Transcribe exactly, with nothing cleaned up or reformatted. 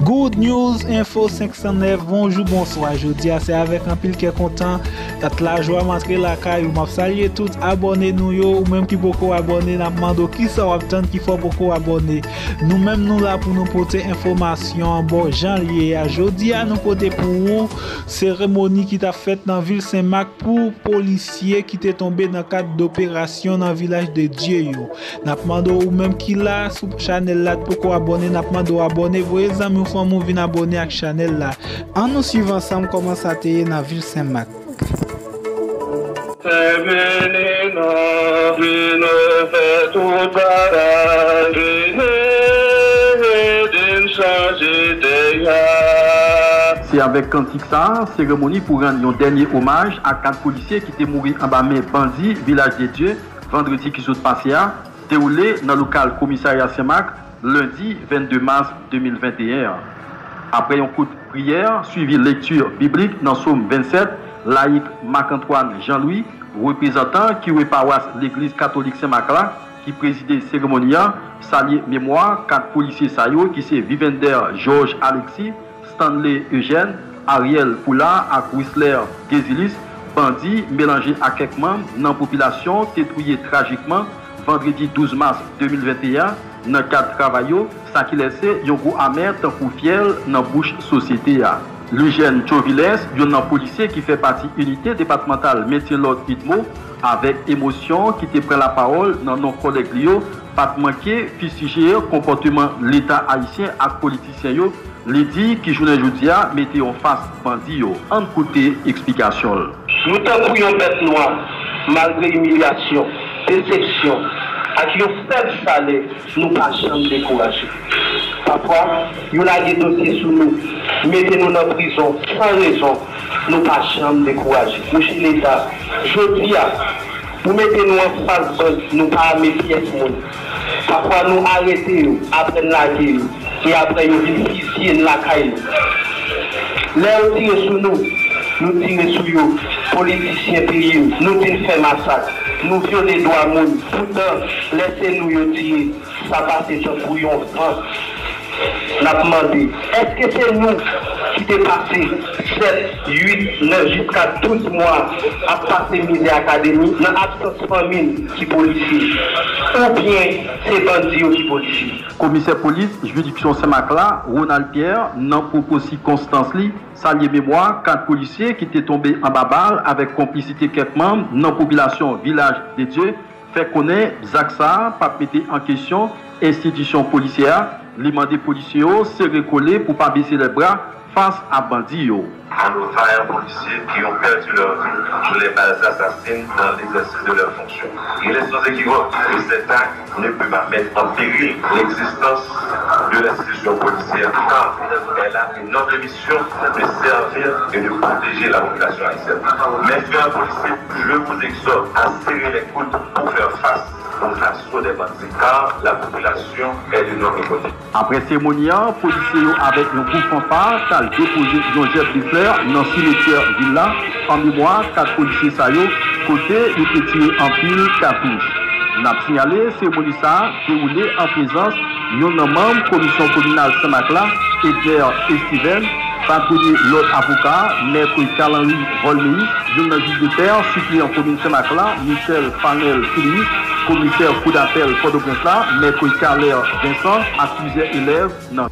Good News Info senk san nèf, bonjou, bonswa. Jodi a, se avèk anpil kè kontan, ak lajwa m antre lakay ou. M ap salye tout abòne nou yo, ou menm ki poko abòne, n ap mande w kisa w ap tann ki fè w poko abòne. Nou menm, nou la pou nou pote enfòmasyon an ba w jan l ye a. Jodi a, nou pote pou ou seremoni ki t ap fèt nan vil Senmak pou polisye ki te tonbe nan kad doperasyon nan Vilaj de Dye yo. N ap mande w, ou menm ki la sou chanèl la, t poko abòne, n ap mande w abòne, voye zanmi w, fanmi w vin abòne ak chanèl la. Ann nou swiv ansanm kòman sa te ye nan vil Senmak. Fè vini non, vin refè tout bagay, vini ede n chanje tè a. Se avèk kantik sa a, seremoni pou rann yon dènye omaj a kat polisye ki te mouri anba men bandi Vilaj de Dye vandredi ki sot pase a, dewoule nan lokal komisarya Senmak, lendi vennde mas de mil venteyen an. Apre yon kout priyè, swivi lekti biblik nan Sòm vennsèt, layik Marc Antoine Jean Louis, reprezantan kiwe pawas Legliz Katolik Senmak la, ki prezide seremoni an, salye memwa kat polisye sa yo ki se Vivender Georges Alexis, Stanley Eugène, Ariel Poulard ak Wisler Gézilis, bandi melanje ak kèk manm nan popilasyon te touye trajikman vandredi douz mas de mil venteyen an nan kad travay yo, sa ki lese yon gou amè tankou fyèl nan bouch sosyete a. Lujèn Chovilès, youn nan polisye ki fè pati inite depatmantal mentyen lòd, UDMO, avèk emosyon ki te pran lapawòl nan non kòlèg li yo, pa t manke fisije konpòteman Leta ayisyen ak politisyen yo. Li di ki jounen jodi a mete yon fas bandi yo. Ann koute eksplikasyon l. Nou tankou yon bèt nwa, malgre imilyasyon, desepsyon, ak yon fèb salè, nou pa janm dekouraje. Pafwa, yo lage dosye sou nou, mete nou nan prizon san rezon, nou pa janm dekouraje. Mouche Leta, jodi a, ou mete nou anfas bandi, nou pa ame pyès moun. Pafwa nou arete yo, apre n lage yo, e apre yo vin fizye n lakay nou. Lè yo tire sou nou, nou tire sou yo. Politisyen peyi m, nou di n fè masak, nou vyole dwa moun. Poutan, lè se nou yo tire, sa pase tankou yon van. N ap mande, èske se nou ki te pase sèt, uit, nèf jiska douz mwa ap pase mizè akademik nan absans fanmi n ki polisye? Oubyen se bandi yo ki polisye? Komisè polis jiridiksyon Senmak la, Ronald Pierre, nan pwopo sikonstans li, salye memwa kat polisye ki te tonbe anba bal avèk konplisite kèk manm nan popilasyon Vilaj de Dye, fè konnen zak sa a p ap mete an kesyon enstitisyon polisyè a. Li mande polisye yo sere kole pou pa bese lèbra fas a bandi yo. An nos vaillants policiers qui ont perdu leur vie sous les balles assassines dans l'exercice de leurs fonctions. Il est sans équivoque que cet acte ne peut pas mettre en péril l'existence de l'institution policière, car elle a une noble mission de servir et de protéger la population haïtienne. Mes frères policiers, je vous exhorte à serrer les coudes pour faire face aux assauts des bandits, car la population est de notre côté. Apre seremoni an, polisye yo avèk yon gwoup fanfa t al depoze yon jèb de flè nan simetyè vil la, an memwa kat polisye sa yo, kote yo te tire anpil katouch. N ap siyale, seremoni sa a dewoule an prezans youn nan manm komisyon kominal Senmak la, Edner Estiven, patwone lòd avoka, mèt Carl Henry Volmeis, youn nan jij de pè, sipleyan komin Senmak la, Michel Fanel Filius, komisè koudapèl Pòtoprens la, mèt Carler Vincent, ak plizyè elèv nan